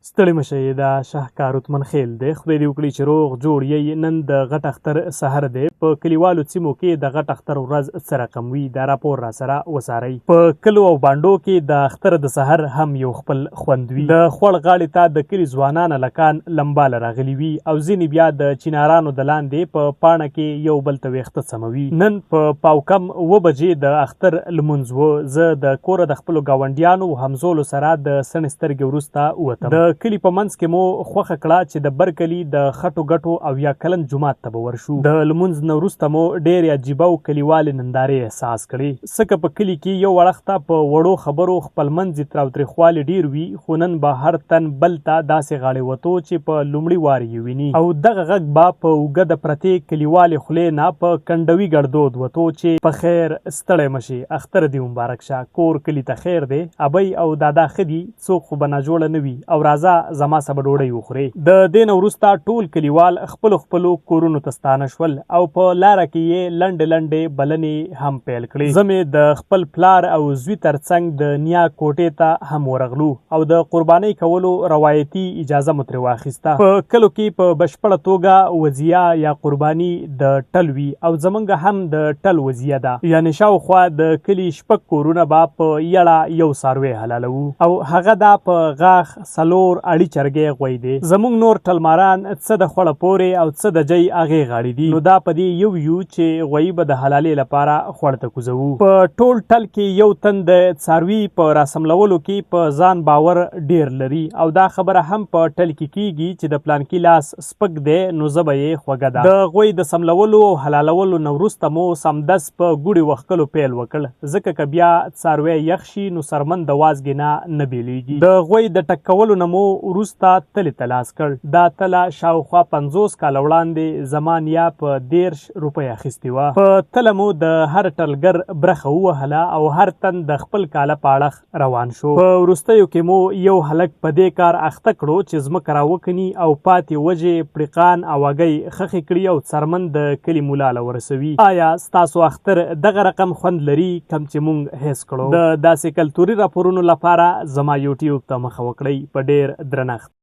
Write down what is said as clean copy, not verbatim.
ستړي مه شئ، دا شهکار اتمنخېل دی. خدای دې وکړي چې روغ جوړ یئ. نن د غټ اختر سحر دی. په کلیوالو سیمو کې د غټ اختر ورځ څه رقم وي؟ دا راپور راسره وڅارئ. په کلو او بانډو کې د اختر د سحر هم یو خپل خوند وي. د خوړ غاړې ته د کلي ځوانان هلکان لمبا له راغلي وي او ځینې بیا د چینارانو د لاندې په پاڼه کې یو بل ته ویښته څموي. نن په پاوکم اووه بجې د اختر لمونځ و. زه د کوره د خپلو ګاونډیانو او همزولو سره د څڼې سترګې وروسته ووتم. د کلي په منځ کې مو خوښه کړه چې د بر کلي د خټو ګټو 70 کلن جومات ته به ورشو. د لمونځ نه وروسته مو ډېرې عجیبه او کلیوالې نندارې احساس کړې. څه که په کلي کې یو اړخ ته په وړو خبرو خپلمنځي تراوتریخوالي ډېر وي، خو نن به هر تن بل ته داسې غاړې وتو چې په لومړي وار یې ویني او دغه غږ به په اوږه د پرتې کلیوالې خولې نه په کنډوي ګړدود وتو چې په خیر ستړی مه شې، اختر دې مبارک شه، کور کلي ته خیر دی، ابۍ او دادا ښه دي، څوک خو به ناجوړه نه وي او راځه زما سه به ډوډۍ وخورې. د دې نه وروسته ټول کلیوال خپلو خپلو کورونو ته ستانه شول او په لاره کې یې لنډې لنډې بلنې هم پیل کړې. زه مې د خپل پلار او زوی تر څنګ د نیا کوټې ته هم ورغلو او د قربانۍ کولو روایتي اجازه مو ترې واخیسته. په کلو کې په بشپړه توګه وضیعه یا قرباني د ټل وي او زمونږ هم د ټل وضیعه ده، یعنې شاوخوا د کلي شپږ کورونه به په یړه یو څاروی حلالوو او هغه دا په غاښ څلور اړي چرګی غوی دی. زمونږ نور ټلماران څه د خړه پورې او څه د جۍ هغې غاړې دي، نو دا په دې یو یو چې غویی به د حلالې لپاره خوړ ته کوزوو. په ټول ټل کې یو تن د څاروي په راسملولو کې په ځان باور ډېر لري او دا خبره هم په ټل کې کېږي چې د پلانکي لاس سپک دی نو ژبه یې خوږه ده. د غوی د سملولو او حلالولو نه وروسته مو سمدست په ګوړې وښکلو پیل وکړ، ځکه که بیا څاروی یخ شي نو څرمن د وازګې نه نه بېلېږي. د غوی د ټک کولو نه مو وروسته تلې ته لاس کړ. دا تله شاوخوا 50 کاله وړاندې زما نیا په 30 روپۍ اخیستې وه. په تله مو د هر ټلګر برخه ووهله او هر تن د خپل کاله په اړخ روان شو. په وروستیو کې مو یو هلک په دې کار اخته کړو چې ځمکه راوکني او پاتې وږې، پړیقان او هګۍ خښې کړي او څرمن د کلي ملا له ورسوي. آیا ستاسو اختر دغه رقم خوند لري کوم چې مونږ حس کړو؟ د داسې کلتوري راپورونو لپاره زما یوټیوب ته مخه وکړئ. په ډېر درنښت.